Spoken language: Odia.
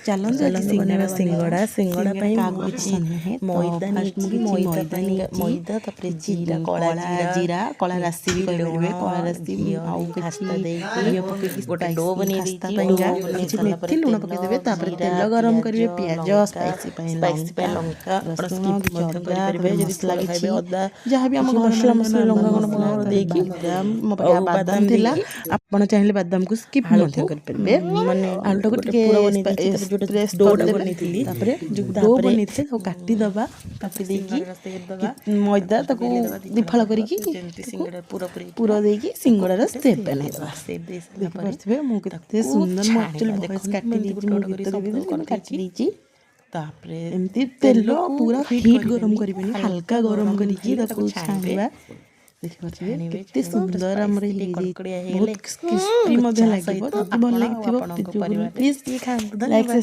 ଚାଲନ୍ତୁ ଆଜି ଚାଲନ୍ତୁ ବନେଇବା ସିଙ୍ଗଡ଼ା ସିଙ୍ଗଡ଼ା। ବନେଇବା। ସିଙ୍ଗଡ଼ା ପାଇଁ ମୁଁ କାହାକୁ କିଛି ପସନ୍ଦ ନୁହେଁ ତ? ମଇଦା ଫାଷ୍ଟ ମୁଁ ନେଇଛି। କିଛି ମଇଦା ମଇଦା ପାଇଁ ନେଇଛି, ମଇଦା, ତାପରେ କିଛି ଜିରା, କଳା କଳା ଜିରା, ଜିରା, କଳା ରାଶି ବି ମେଥି, କହିପାରିବେ। ଲୁଣ, କଳା ରାଶି ଘିଅ ଆଉ ଦେଇ, କିଛି ଖାସ୍ତା ଦେଇକି ଘିଅ ପକେଇକି ଗୋଟେ do spicy ବନେଇ ଖାସ୍ତା ଦେଇଛି। ପାଇଁକା do ବନେଇ କିଛି ସାରିଲା ପରେ ମେଥି, ଲୁଣ ତେଲ, ପକେଇଦେବେ। ତାପରେ ଜିରା, ତେଲ ଗରମ ପିଆଜ, କରିବେ, ପିଆଜ, ଲଙ୍କା, ସ୍ପାଇସି ପାଇଁ ସ୍ପାଇସି ପାଇଁ ଲଙ୍କା, ଲଙ୍କା ଆପଣ ରସୁଣ, ସ୍କିପ୍ କିଛି ମଧ୍ୟ ଅଦା, କରିପାରିବେ ତାପରେ ଯଦି ମସଲା ଛୁଆ କିଛି ଖାଇବେ, ଅଦା, ଯାହା ବି ଆମ କିଛି ଘର ମସଲା ମାନଙ୍କରେ ମସଲି, ନର୍ମାଲ ଲଙ୍କା ଗୁଣ୍ଡ ମସଲା, ଫଙ୍କା ତାପରେ ଦେଇକି ବାଦାମ। ମୋ ପାଖରେ ଆଉ ବାଦାମ ବାଦାମ ଥିଲା, ଦେଇକି ଆପଣ ଚାହିଁଲେ ବାଦାମକୁ ସ୍କିପ୍ ମଧ୍ୟ ଆଳୁକୁ କରିପାରିବେ। ମାନେ ଆଳୁଟାକୁ ଗୋଟେ ଟିକେ ପୁର ବନେଇ ଦେଇଛି। ତାପରେ ଯୋଉଟା ପ୍ରେସ୍ ଡୋଟା କରିଦେବେ। ବନେଇଥିଲି, ତାପରେ ଯେଉଁ do ତାପରେ ବନେଇଥିଲେ ତାକୁ କାଟିଦେବା। କାଟି ତାପରେ ଦେଇକି ସିଙ୍ଗଡ଼ାର ସେପ୍ ଦେବା। ମଇଦା ତାକୁ ତାକୁ ଦି ଫାଳ ଫାଳ କରିଦେବା। କରିକି ଯେମିତି ତାକୁ ସିଙ୍ଗଡ଼ା ପୁର ପୁର ପୁରେଇଥିବା, ଦେଇକି ତାକୁ ସିଙ୍ଗଡ଼ାର ଗୋଟେ ସେପ୍ ସେପ୍ ବନେଇଦେବା। ଦେଇଦେବା। ସେପ୍ ଦେଇ ସାରିଲା ପରେ ଦେଖିପାରୁଥିବେ ମୁଁ କେତେ ତାକୁ ସୁନ୍ଦର। ମୁଁ ଛାଣିବା। ଆକ୍ଚୁଆଲି ଭଏସ୍ ଦେଖନ୍ତୁ, କାଟି ମୁଁ ଏମିତି ଦେଇଛି, ଗୋଟେ ମୁଁ ଗୋଟେ ଗୀତ କରି ଦେଇ ସବୁ ଦେଇଥିଲି କିନ୍ତୁ କାଟି କରିଦେଇଛି। ଦେଇଛି। ତାପରେ ଏମିତି ତେଲ ତେଲକୁ ପୁରା ହିଟ୍ ହିଟ୍ ଗରମ କରିବେନି, କରିବେନି, ହାଲକା ହାଲକା ଗରମ ଗରମ କରିକି ହେଲେ ତାକୁ ତାକୁ ଛାଣିବେ। ଛାଣିବା। ଦେଖିପାରୁଥିବେ ଛାଣିବେ, କେତେ ଛାଣିବେ ପୁରା ସୁନ୍ଦର ଆମର ସ୍ପାଇସି, ଟିକେ ହେଇଯାଇଛି। କଡ଼କଡ଼ିଆ ବହୁତ ହେଇଗଲେ କ୍ରିସ୍ପି ତାକୁ ମଧ୍ୟ ଚା ଲାଗିବ। ସହିତ ଯଦି ଭଲ ଆପଣ ଆଉ ଲାଗିଥିବ ଆପଣଙ୍କ ଭିଡ଼ିଓକୁ ପରିବାରରେ ପ୍ଲିଜ୍ ଟିକେ ଖାଆନ୍ତୁ। ଲାଇକ୍ ଧନ୍ୟବାଦ।